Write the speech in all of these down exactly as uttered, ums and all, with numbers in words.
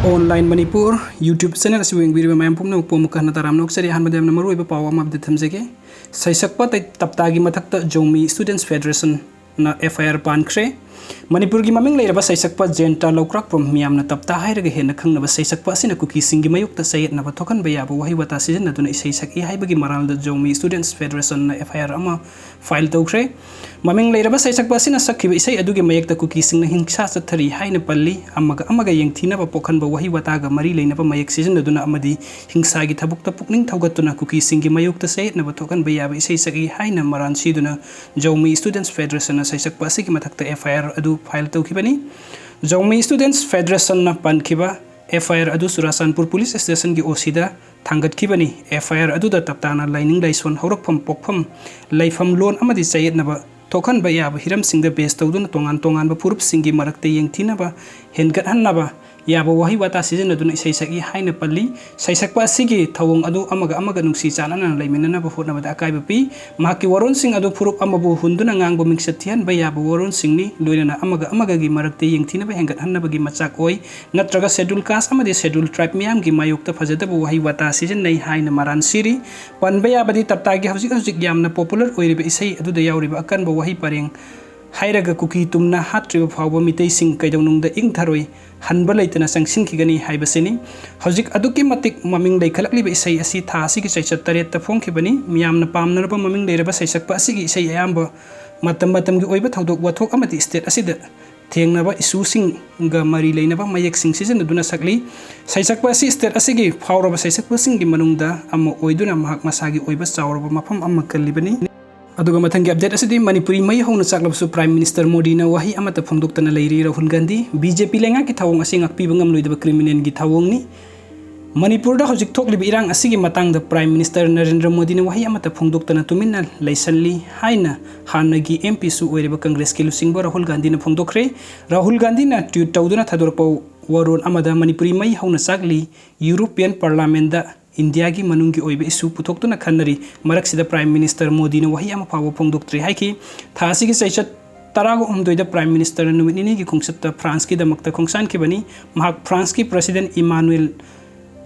Online Manipur YouTube channel ꯑꯁꯤꯕꯨ ꯌꯦꯡꯕꯤꯔꯤꯕ ꯃꯌꯥꯝ ꯄꯨꯝꯅꯃꯛꯄꯨ ꯑꯃꯨꯛꯀ ꯍꯟꯅ ꯇꯔꯥꯝꯅ ꯑꯣꯛꯆꯔꯤ꯫ ꯑꯍꯥꯟꯕꯗ ꯌꯥꯝꯅ ꯃꯔꯨꯑꯣꯏꯕ ꯄꯥꯎ ꯑꯃ ꯑꯃꯗꯤ ꯊꯝꯖꯒꯦ꯫ ꯁꯩꯁꯛꯄ ꯇꯞ-, ꯇꯞꯇꯥꯒꯤ ꯃꯊꯛꯇ ꯖꯣꯃꯤ Students Federation ꯅ F I R ꯄꯥꯟꯈ꯭ꯔꯦ꯫ ꯃꯅꯤꯄꯨꯔꯒꯤ ꯃꯃꯤꯡ ꯂꯩꯔꯕ ꯁꯩꯁꯛꯄ ꯖꯌꯟꯇ ꯂꯧꯀ꯭ꯔꯥꯛꯄꯝ, ꯃꯤꯌꯥꯝꯅ ꯇꯞꯇꯥ ꯍꯥꯏꯔꯒ ꯍꯦꯟꯅ ꯈꯪꯅꯕ ꯁꯩꯁꯛꯄ ꯑꯁꯤꯅ ꯀꯨꯀꯤꯁꯤꯡꯒꯤ ꯃꯥꯌꯣꯛꯇ ꯆꯌꯦꯠꯅꯕ ꯊꯣꯛꯍꯟꯕ ꯌꯥꯕ ꯋꯥꯍꯩ ꯋꯥꯇꯥ ꯁꯤꯖꯤꯟꯅꯗꯨꯅ ꯏꯁꯩ ꯁꯛꯏ ꯍꯥꯏꯕꯒꯤ ꯃꯔꯥꯜꯗ ꯖꯣꯃꯤ Students Federation ꯅ F I R ꯑꯃ file ꯇꯧꯈ꯭ꯔꯦ꯫ ꯃꯃꯤꯡ ꯂꯩꯔꯕ ꯁꯩꯁꯛꯄ ꯑꯁꯤꯅ ꯁꯛꯈꯤꯕ ꯏꯁꯩ ꯑꯗꯨꯒꯤ ꯃꯥꯌꯦꯛꯇ ꯀꯨꯀꯤꯁꯤꯡꯅ ꯍꯤꯡꯁꯥ ꯆꯠꯊꯔꯤ ꯍꯥꯏꯅ ꯄꯜꯂꯤ꯫ ꯑꯃꯒ ꯑꯃꯒ ꯌꯦꯡꯊꯤꯅꯕ ꯄꯣꯛꯍꯟꯕ ꯋꯥꯍꯩ ꯋꯥꯇꯥꯒ ꯃꯔꯤ ꯂꯩꯅꯕ ꯃꯥꯌꯦꯛ ꯁꯤꯖꯤꯟꯅꯗꯨꯅ ꯑꯃꯗꯤ ꯍꯤꯡꯁꯥꯒꯤ ꯊꯕꯛꯇ ꯄꯨꯛꯅꯤꯡ ꯊꯧꯒꯠꯇꯨꯅ ꯀꯨꯀꯤꯁꯤꯡꯒꯤ ꯃꯥꯌꯣꯛꯇ ꯆꯌꯦꯠꯅꯕ ꯊꯣꯛꯍꯟꯕ ꯌꯥꯕ ꯏꯁꯩ ꯁꯛꯏ ꯍꯥꯏꯅ ꯃꯔꯥꯜ ꯁꯤꯗꯨꯅ ꯖꯧꯃꯤ Students Federation ꯅ ꯁꯩꯁꯛꯄ ꯑꯁꯤꯒꯤ ꯃꯊꯛꯇ F I R ꯑꯗꯨ file ꯇꯧꯈꯤꯕꯅꯤ꯫ ꯖꯧꯃꯤ Students Federation ꯅ ꯄꯥꯟꯈꯤꯕ F I R ꯑꯗꯨ ꯆꯨꯔꯥꯆꯥꯟꯄꯨꯔ Police Station ꯒꯤ O C the ꯊꯥꯡꯒꯠꯈꯤꯕꯅꯤ꯫ F I R ꯑꯗꯨꯗ ꯇꯞꯇꯥꯅ ꯂꯥꯏꯅꯤꯡ ꯂꯥꯏꯁꯣꯟ, ꯍꯧꯔꯛꯐꯝ, ꯄꯣꯛꯐꯝ, ꯂꯩꯐꯝ, ꯂꯣꯟ ꯑꯃꯗꯤ ꯆꯌꯦꯠꯅꯕ ꯊꯣꯛꯍꯟꯕ ꯌꯥꯕ ꯍꯤꯔꯝꯁꯤꯡꯗ base ꯇꯧꯗꯨꯅ ꯇꯣꯉꯥꯟ ꯇꯣꯉꯥꯟꯕ ꯐꯨꯔꯨꯞꯁꯤꯡꯒꯤ ꯃꯔꯛꯇ ꯌꯦꯡꯊꯤꯅꯕ ꯍꯦꯟꯒꯠꯍꯟꯅꯕ ꯌꯥꯕ ꯋꯥꯍꯩ ꯋꯥꯇꯥ ꯁꯤꯖꯤꯟꯅꯗꯨꯅ ꯏꯁꯩ ꯁꯛꯏ ꯍꯥꯏꯅ ꯄꯜꯂꯤ꯫ ꯁꯩꯁꯛꯄ ꯑꯁꯤꯒꯤ ꯊꯧꯑꯣꯡ ꯑꯗꯨ ꯑꯃꯒ ꯑꯃꯒ ꯅꯨꯡꯁꯤ ꯆꯥꯟꯅꯅ ꯂꯩꯃꯤꯟꯅꯅꯕ ꯍꯣꯠꯅꯕꯗ ꯑꯀꯥꯏꯕ ꯄꯤ꯫ ꯃꯍꯥꯛꯀꯤ ꯋꯥꯔꯣꯜꯁꯤꯡ ꯑꯗꯨ ꯐꯨꯔꯨꯞ ꯑꯃꯕꯨ ꯍꯨꯟꯗꯨꯅ ꯉꯥꯡꯕ ꯃꯤꯡꯆꯠ ꯊꯤꯍꯟꯕ ꯌꯥꯕ ꯋꯥꯔꯣꯜꯁꯤꯡꯅꯤ, ꯂꯣꯏꯅꯅ ꯑꯃꯒ ꯑꯃꯒꯒꯤ ꯃꯔꯛꯇ ꯌꯦꯡꯊꯤꯅꯕ ꯍꯦꯟꯒꯠꯍꯟꯅꯕꯒꯤ ꯃꯆꯥꯛ ꯑꯣꯏ, ꯅꯠꯇ꯭ꯔꯒ Scheduled Caste ꯑꯃꯗꯤ Scheduled Tribe ꯃꯤꯌꯥꯝꯒꯤ ꯃꯥꯌꯣꯛꯇ ꯐꯖꯗꯕ ꯋꯥꯍꯩ ꯋꯥꯇꯥ ꯁꯤꯖꯤꯟꯅꯩ ꯍꯥꯏꯅ ꯃꯔꯥꯟ ꯁꯤꯔꯤ꯫ ꯄꯟꯕ ꯌꯥꯕꯗꯤ ꯇꯞꯇꯥꯒꯤ ꯍꯧꯖꯤꯛ ꯍꯧꯖꯤꯛ ꯌꯥꯝꯅ popular ꯑꯣꯏꯔꯤꯕ ꯏꯁꯩ ꯑꯗꯨꯗ ꯌꯥꯎꯔꯤꯕ ꯑꯀꯟꯕ ꯋꯥꯍꯩ ꯄꯔꯦꯡ "ꯍꯥꯏꯔꯒ ꯀꯨꯀꯤ ꯇꯨꯝꯅ ꯍꯥꯠꯇ꯭ꯔꯤꯕ ꯐꯥꯎꯕ ꯃꯤꯇꯩꯁꯤꯡ ꯀꯩꯗꯧꯅꯨꯡꯗ ꯏꯪꯊꯔꯣꯏ, ꯍꯟꯕ ꯂꯩꯇꯅ ꯆꯪꯁꯤꯟꯈꯤꯒꯅꯤ" ꯍꯥꯏꯕꯁꯤꯅꯤ꯫ ꯍꯧꯖꯤꯛ ꯑꯗꯨꯛꯀꯤ ꯃꯇꯤꯛ ꯃꯃꯤꯡ ꯂꯩꯈꯠꯂꯛꯂꯤꯕ ꯏꯁꯩ ꯑꯁꯤ ꯊꯥ ꯑꯁꯤꯒꯤ ꯆꯩꯆꯠ ꯇꯔꯦꯠꯇ ꯐꯣꯡꯈꯤꯕꯅꯤ꯫ ꯃꯤꯌꯥꯝꯅ ꯄꯥꯝꯅꯔꯕ ꯃꯃꯤꯡ ꯂꯩꯔꯕ ꯁꯩꯁꯛꯄ ꯑꯁꯤꯒꯤ ꯏꯁꯩ ꯑꯌꯥꯝꯕ ꯃꯇꯝ ꯃꯇꯝꯒꯤ ꯑꯣꯏꯕ ꯊꯧꯗꯣꯛ ꯋꯥꯊꯣꯛ ꯑꯃꯗꯤ state ꯑꯁꯤꯗ ꯊꯦꯡꯅꯕ issue ꯁꯤꯡꯒ ꯃꯔꯤ ꯂꯩꯅꯕ ꯃꯌꯦꯛꯁꯤꯡ ꯁꯤꯖꯤꯟꯅꯗꯨꯅ ꯁꯛꯂꯤ꯫ ꯁꯩꯁꯛꯄ ꯑꯁꯤ state ꯑꯁꯤꯒꯤ ꯐꯥꯎꯔꯕ ꯁꯩꯁꯛꯄꯁꯤꯡꯒꯤ ꯃꯅꯨꯡꯗ ꯑꯃ ꯑꯣꯏꯗꯨꯅ ꯃꯍꯥꯛ ꯃꯁꯥꯒꯤ ꯑꯣꯏꯕ ꯆꯥꯎꯔꯕ ꯃꯐꯝ ꯑꯃ ꯀꯜꯂꯤꯕꯅꯤ꯫ ꯑꯗꯨꯒ ꯃꯊꯪꯒꯤ update ꯑꯁꯤꯗꯤ ꯃꯅꯤꯄꯨꯔꯤ ꯃꯩ ꯍꯧꯅ ꯆꯥꯛꯂꯕꯁꯨ Prime Minister ꯃꯣꯗꯤꯅ ꯋꯥꯍꯩ ꯑꯃꯠꯇ ꯐꯣꯡꯗꯣꯛꯇꯅ ꯂꯩꯔꯤ꯫ Rahul Gandhi, B J P ꯂꯩꯉꯥꯛꯀꯤ ꯊꯧꯑꯣꯡ ꯑꯁꯤ ꯉꯥꯛꯄꯤꯕ ꯉꯝꯂꯣꯏꯗꯕ criminal ꯒꯤ ꯊꯧꯑꯣꯡꯅꯤ꯫ ꯃꯅꯤꯄꯨꯔꯗ ꯍꯧꯖꯤꯛ ꯊꯣꯛꯂꯤꯕ ꯏꯔꯥꯡ ꯑꯁꯤꯒꯤ ꯃꯇꯥꯡꯗ Prime Minister ꯅꯔꯦꯟꯗ꯭ꯔ ꯃꯣꯗꯤꯅ ꯋꯥꯍꯩ ꯑꯃꯠꯇ ꯐꯣꯡꯗꯣꯛꯇꯅ ꯇꯨꯃꯤꯟꯅ ꯂꯩꯁꯜꯂꯤ ꯍꯥꯏꯅ ꯍꯥꯟꯅꯒꯤ M P ꯁꯨ ꯑꯣꯏꯔꯤꯕ Congress ꯀꯤ ꯂꯨꯆꯤꯡꯕ ꯔꯥꯍꯨꯜ ꯒꯥꯟꯙꯤꯅ ꯐꯣꯡꯗꯣꯛꯈ꯭ꯔꯦ꯫ ꯔꯥꯍꯨꯜ ꯒꯥꯟꯙꯤꯅ tweet ꯇꯧꯗꯨꯅ ꯊꯥꯗꯣꯔꯛꯄ ꯋꯥꯔꯣꯜ ꯑꯃꯗ ꯃꯅꯤꯄꯨꯔꯤ ꯃꯩ ꯍꯧꯅ ꯆꯥꯛꯂꯤ, European Parliament ꯗ ꯏꯟꯗꯤꯌꯥꯒꯤ ꯃꯅꯨꯡꯒꯤ ꯑꯣꯏꯕ issue ꯄꯨꯊꯣꯛꯇꯨꯅ ꯈꯟꯅꯔꯤ, ꯃꯔꯛꯁꯤꯗ Prime Minister ꯃꯣꯗꯤꯅ ꯋꯥꯍꯩ ꯑꯃ ꯐꯥꯎꯕ ꯐꯣꯡꯗꯣꯛꯇ꯭ꯔꯤ ꯍꯥꯏꯈꯤ꯫ ꯊꯥ ꯑꯁꯤꯒꯤ ꯆꯩꯆꯠ ꯇꯔꯥꯒ ꯍꯨꯝꯗꯣꯏꯗ Prime Ministerꯅ ꯅꯨꯃꯤꯠ ꯅꯤꯅꯤꯒꯤ ꯈꯣꯡꯆꯠꯇ Franceꯀꯤꯗꯃꯛꯇ ꯈꯣꯡꯁꯥꯟꯈꯤꯕꯅꯤ꯫ ꯃꯍꯥꯛ Franceꯀꯤ President Emmanuel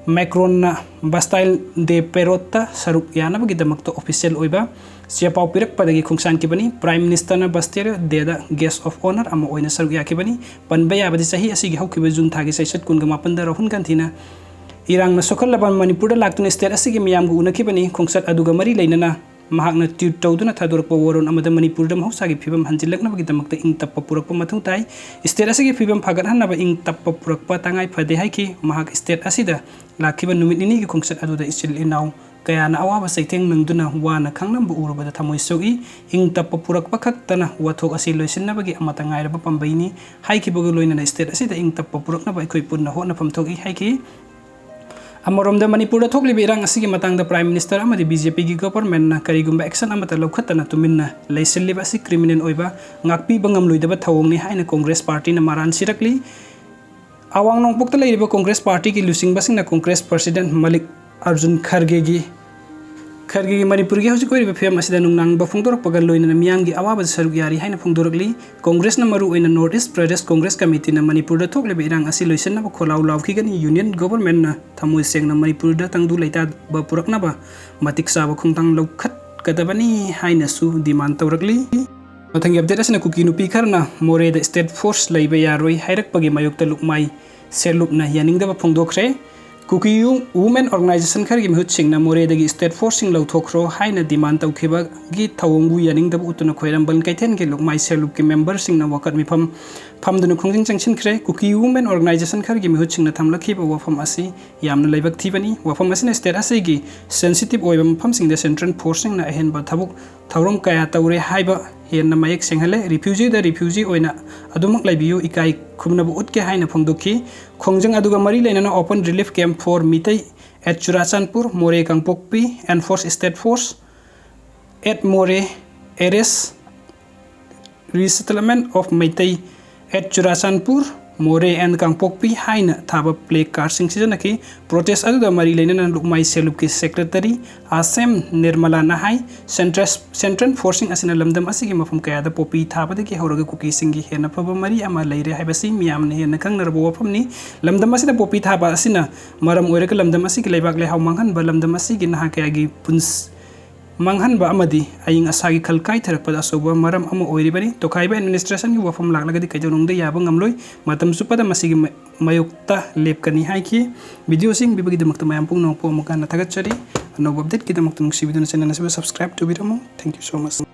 Macronꯅ Bastille des Perrotꯇ ꯁꯔꯨꯛ ꯌꯥꯅꯕꯒꯤꯗꯃꯛꯇ official ꯑꯣꯏꯕ ꯆꯦꯄꯥꯎ ꯄꯤꯔꯛꯄꯗꯒꯤ ꯈꯣꯡꯁꯥꯟꯈꯤꯕꯅꯤ꯫ Prime Ministerꯅ Bastille Dayꯗ Guest of Honour ꯑꯃ ꯑꯣꯏꯅ ꯁꯔꯨꯛ ꯌꯥꯈꯤꯕꯅꯤ꯫ ꯄꯟꯕ ꯌꯥꯕꯗꯤ ꯆꯍꯤ ꯑꯁꯤꯒꯤ ꯍꯧꯈꯤꯕ June ꯊꯥꯒꯤ ꯆꯩꯆꯠ ꯀꯨꯟꯒ ꯃꯥꯄꯟꯗ ꯔꯥꯍꯨꯜ ꯒꯥꯟꯙꯤꯅ ꯏꯔꯥꯡꯅ ꯁꯣꯛꯍꯜꯂꯕ ꯃꯅꯤꯄꯨꯔꯗ ꯂꯥꯛꯇꯨꯅ state ꯑꯁꯤꯒꯤ ꯃꯤꯌꯥꯝꯒ ꯎꯅꯈꯤꯕꯅꯤ꯫ ꯈꯣꯡꯆꯠ ꯑꯗꯨꯒ ꯃꯔꯤ ꯂꯩꯅꯅ ꯃꯍꯥꯛꯅ tweet ꯇꯧꯗꯨꯅ ꯊꯥꯗꯣꯔꯛꯄ ꯋꯥꯔꯣꯜ ꯑꯃꯗ ꯃꯅꯤꯄꯨꯔꯗ ꯃꯍꯧꯁꯥꯒꯤ ꯐꯤꯕꯝ ꯍꯟꯖꯤꯜꯂꯛꯅꯕꯒꯤꯗꯃꯛꯇ ꯏꯪ ꯇꯞꯄ ꯄꯨꯔꯛꯄ ꯃꯊꯧ ꯇꯥꯏ꯫ State ꯑꯁꯤꯒꯤ ꯐꯤꯕꯝ ꯐꯒꯠꯍꯟꯅꯕ ꯏꯪ ꯇꯞꯄ ꯄꯨꯔꯛꯄ ꯇꯉꯥꯏ ꯐꯗꯦ ꯍꯥꯏꯈꯤ꯫ ꯃꯍꯥꯛ state ꯑꯁꯤꯗ ꯂꯥꯛꯈꯤꯕ ꯅꯨꯃꯤꯠ ꯅꯤꯅꯤꯒꯤ ꯈꯣꯡꯆꯠ ꯑꯗꯨꯗ ꯏꯆꯤꯜ ꯏꯅꯥꯎ ꯀꯌꯥꯅ ꯑꯋꯥꯕ ꯆꯩꯊꯦꯡ ꯅꯪꯗꯨꯅ ꯋꯥꯅ ꯈꯥꯡꯂꯝꯕ ꯎꯔꯨꯕꯗ ꯊꯃꯣꯏ ꯁꯣꯛꯏ꯫ ꯏꯪ ꯇꯞꯄ ꯄꯨꯔꯛꯄ ꯈꯛꯇꯅ ꯋꯥꯊꯣꯛ ꯑꯁꯤ ꯂꯣꯏꯁꯤꯟꯅꯕꯒꯤ ꯑꯃꯠꯇ ꯉꯥꯏꯔꯕ ꯄꯥꯝꯕꯩꯅꯤ ꯍꯥꯏꯈꯤꯕꯒ ꯂꯣꯏꯅꯅ state ꯑꯁꯤꯗ ꯏꯪ ꯇꯞꯄ ꯄꯨꯔꯛꯅꯕ ꯑꯩꯈꯣꯏ ꯄꯨꯟꯅ ꯍꯣꯠꯅꯐꯝ ꯊꯣꯛꯏ ꯍꯥꯏꯈꯤ꯫ ꯑꯃꯔꯣꯝꯗ ꯃꯅꯤꯄꯨꯔꯗ ꯊꯣꯛꯂꯤꯕ ꯏꯔꯥꯡ ꯑꯁꯤꯒꯤ ꯃꯇꯥꯡꯗ Prime Minister ꯑꯃꯗꯤ BJPꯒꯤ governmentꯅ ꯀꯔꯤꯒꯨꯝꯕ action ꯑꯃꯠꯇ ꯂꯧꯈꯠꯇꯅ ꯇꯨꯃꯤꯟꯅ ꯂꯩꯁꯤꯜꯂꯤꯕ ꯑꯁꯤ criminal ꯑꯣꯏꯕ ꯉꯥꯛꯄꯤꯕ ꯉꯝꯂꯣꯏꯗꯕ ꯊꯧꯑꯣꯡꯅꯤ ꯍꯥꯏꯅ Congress partyꯅ ꯃꯔꯥꯟ ꯁꯤꯔꯛꯂꯤ꯫ ꯑꯋꯥꯡ ꯅꯣꯡꯄꯣꯛꯇ ꯂꯩꯔꯤꯕ Congress partyꯒꯤ ꯂꯨꯆꯤꯡꯕꯁꯤꯡꯅ Congress President Mallikarjun Khargeꯒꯤ ꯈꯔꯒꯦꯒꯤ ꯃꯅꯤꯄꯨꯔꯒꯤ ꯍꯧꯖꯤꯛ ꯑꯣꯏꯔꯤꯕ ꯐꯤꯕꯝ ꯑꯁꯤꯗ ꯅꯨꯡꯅꯥꯡꯕ ꯐꯣꯡꯗꯣꯔꯛꯄꯒ ꯂꯣꯏꯅꯅ ꯃꯤꯌꯥꯝꯒꯤ ꯑꯋꯥꯕꯗ ꯁꯔꯨꯛ ꯌꯥꯔꯤ ꯍꯥꯏꯅ ꯐꯣꯡꯗꯣꯔꯛꯂꯤ꯫ Congressꯅ ꯃꯔꯨꯑꯣꯏꯅ North East Pradesh Congress Committeeꯅ ꯃꯅꯤꯄꯨꯔꯗ ꯊꯣꯛꯂꯤꯕ ꯏꯔꯥꯡ ꯑꯁꯤ ꯂꯣꯏꯁꯤꯟꯅꯕ ꯈꯣꯜꯂꯥꯎ ꯂꯥꯎꯈꯤꯒꯅꯤ꯫ Union governmentꯅ ꯊꯃꯣꯏ ꯁꯦꯡꯅ ꯃꯅꯤꯄꯨꯔꯗ ꯇꯪꯗꯨ ꯂꯩꯇꯥꯕ ꯄꯨꯔꯛꯅꯕ ꯃꯇꯤꯛ ꯆꯥꯕ ꯈꯣꯡꯊꯥꯡ ꯂꯧꯈꯠꯀꯗꯕꯅꯤ ꯍꯥꯏꯅꯁꯨ demand ꯇꯧꯔꯛꯂꯤ꯫ ꯃꯊꯪꯒꯤ update ꯑꯁꯤꯅ ꯀꯨꯀꯤ ꯅꯨꯄꯤ ꯈꯔꯅ ꯃꯣꯔꯦꯗ state force ꯂꯩꯕ ꯌꯥꯔꯣꯏ ꯍꯥꯏꯔꯛꯄꯒꯤ ꯃꯥꯌꯣꯛꯇ ꯂꯨꯛꯃꯥꯏ ꯁꯦꯜꯂꯨꯞꯅ ꯌꯥꯅꯤꯡꯗꯕ ꯐꯣꯡꯗꯣꯛꯈ꯭ꯔꯦ꯫ ꯀꯨꯀꯤ ꯌꯨ-, women organization ꯈꯔꯒꯤ ꯃꯤꯍꯨꯠꯁꯤꯡꯅ ꯃꯣꯔꯦꯗꯒꯤ state forceꯁꯤꯡ ꯂꯧꯊꯣꯛꯈ꯭ꯔꯣ ꯍꯥꯏꯅ demand ꯇꯧꯈꯤꯕꯒꯤ ꯊꯧꯑꯣꯡꯕꯨ ꯌꯥꯅꯤꯡꯗꯕ ꯎꯠꯇꯨꯅ ꯈ꯭ꯋꯥꯏꯔꯝꯕꯟ ꯀꯩꯊꯦꯜꯒꯤ ꯂꯨꯛꯃꯥꯏ ꯁꯦꯜꯂꯨꯞꯀꯤ memberꯁꯤꯡꯅ ꯋꯥꯀꯠ ꯃꯤꯐꯝ ꯐꯝꯗꯨꯅ ꯈꯣꯡꯖꯪ ꯆꯪꯁꯤꯟꯈ꯭ꯔꯦ꯫ ꯀꯨꯀꯤ women organization ꯈꯔꯒꯤ ꯃꯤꯍꯨꯠꯁꯤꯡꯅ ꯊꯝꯂꯛꯈꯤꯕ ꯋꯥꯐꯝ ꯑꯁꯤ ꯌꯥꯝꯅ ꯂꯥꯏꯕꯛ ꯊꯤꯕꯅꯤ꯫ ꯋꯥꯐꯝ ꯑꯁꯤꯅ state ꯑꯁꯤꯒꯤ sensitive ꯑꯣꯏꯕ ꯃꯐꯝꯁꯤꯡꯗ central forceꯁꯤꯡꯅ ꯑꯍꯦꯟꯕ ꯊꯕꯛ ꯊꯧꯔꯝ ꯀꯌꯥ ꯇꯧꯔꯦ ꯍꯥꯏꯕ ꯍꯦꯟꯅ ꯃꯌꯦꯛ ꯁꯦꯡꯍꯜꯂꯦ꯫ Refugeeꯗ refugee ꯑꯣꯏꯅ ꯑꯗꯨꯃꯛ ꯂꯩꯕꯤꯌꯨ, ꯏꯀꯥꯏ ꯈꯨꯝꯅꯕ ꯎꯠꯀꯦ ꯍꯥꯏꯅ ꯐꯣꯡꯗꯣꯛꯈꯤ꯫ ꯈꯣꯡꯖꯪ ꯑꯗꯨꯒ ꯃꯔꯤ ꯂꯩꯅꯅ open relief camp for Meitei at Churachandpur, ꯃꯣꯔꯦ ꯀꯥꯡꯄꯣꯛꯄꯤ, enforce state force at ꯃꯣꯔꯦ, arrest resettlement of Meitei at Churachandpur, ꯃꯣꯔꯦ ꯑꯦꯟ ꯀꯥꯡꯄꯣꯛꯄꯤ ꯍꯥꯏꯅ ꯊꯥꯕ ꯄ꯭ꯂꯦ ꯀꯥꯔꯠꯁꯤꯡ ꯁꯤꯖꯤꯟꯅꯈꯤ꯫ ꯄ꯭ꯔꯣꯇꯦꯁ ꯑꯗꯨꯗ ꯃꯔꯤ ꯂꯩꯅꯅ ꯂꯨꯛꯃꯥꯏ ꯁꯦꯜꯂꯨꯞꯀꯤ ꯁꯦꯀ꯭ꯔꯦꯇꯔꯤ ꯑꯥꯁꯦꯝ ꯅꯤꯔꯃꯂꯥꯅ ꯍꯥꯏ, ꯁꯦꯟꯇ꯭ꯔꯦꯁ-, ꯁꯦꯟꯇ꯭ꯔꯦꯜ ꯐꯣꯔꯁꯁꯤꯡ ꯑꯁꯤꯅ ꯂꯝꯗꯝ ꯑꯁꯤꯒꯤ ꯃꯐꯝ ꯀꯌꯥꯗ ꯄꯣꯄꯤ ꯊꯥꯕꯗꯒꯤ ꯍꯧꯔꯒ ꯀꯨꯀꯤꯁꯤꯡꯒꯤ ꯍꯦꯟꯅ ꯐꯕ ꯃꯔꯤ ꯑꯃ ꯂꯩꯔꯦ ꯍꯥꯏꯕꯁꯤ ꯃꯤꯌꯥꯝꯅ ꯍꯦꯟꯅ ꯈꯪꯅꯔꯕ ꯋꯥꯐꯝꯅꯤ꯫ ꯂꯝꯗꯝ ꯑꯁꯤꯗ ꯄꯣꯄꯤ ꯊꯥꯕ ꯑꯁꯤꯅ ꯃꯔꯝ ꯑꯣꯏꯔꯒ ꯂꯝꯗꯝ ꯑꯁꯤꯒꯤ ꯂꯩꯕꯥꯛ ꯂꯩꯍꯥꯎ ꯃꯥꯡꯍꯟꯕ, ꯂꯝꯗꯝ ꯑꯁꯤꯒꯤ ꯅꯍꯥ ꯀꯌꯥꯒꯤ ꯄꯨꯟꯁ-, ꯃꯥꯡꯍꯟꯕ ꯑꯃꯗꯤ ꯑꯏꯪ ꯑꯁꯥꯒꯤ ꯈꯜ ꯀꯥꯏꯊꯔꯛꯄꯗ ꯑꯆꯧꯕ ꯃꯔꯝ ꯑꯃ ꯑꯣꯏꯔꯤꯕꯅꯤ꯫ ꯇꯣꯈꯥꯏꯕ ꯑꯦꯗꯃꯤꯅꯤꯁꯇ꯭ꯔꯦꯁꯟꯒꯤ ꯋꯥꯐꯝ ꯂꯥꯛꯂꯒꯗꯤ ꯀꯩꯗꯧꯅꯨꯡꯗ ꯌꯥꯕ ꯉꯝꯂꯣꯏ꯫ ꯃꯇꯝ ꯆꯨꯞꯄꯗ ꯃꯁꯤꯒꯤ ꯃ-, ꯃꯥꯌꯣꯛꯇ ꯂꯦꯞꯀꯅꯤ ꯍꯥꯏꯈꯤ꯫ ꯚꯤꯗꯤꯑꯣꯁꯤ ꯌꯦꯡꯕꯤꯕꯒꯤꯗꯃꯛꯇ ꯃꯌꯥꯝ ꯄꯨꯝꯅꯃꯛꯄꯨ ꯑꯃꯨꯛ ꯍꯟꯅ ꯊꯥꯒꯠꯆꯔꯤ꯫ ꯑꯅꯧꯕ ꯑꯞꯗꯦꯠꯀꯤꯗꯃꯛꯇ ꯅꯨꯡꯁꯤꯕꯤꯗꯨꯅ ꯆꯦꯅꯦꯜ ꯑꯁꯤꯕꯨ subscribe ꯇꯧꯕꯤꯔꯝꯃꯨ꯫ Thank you so much꯫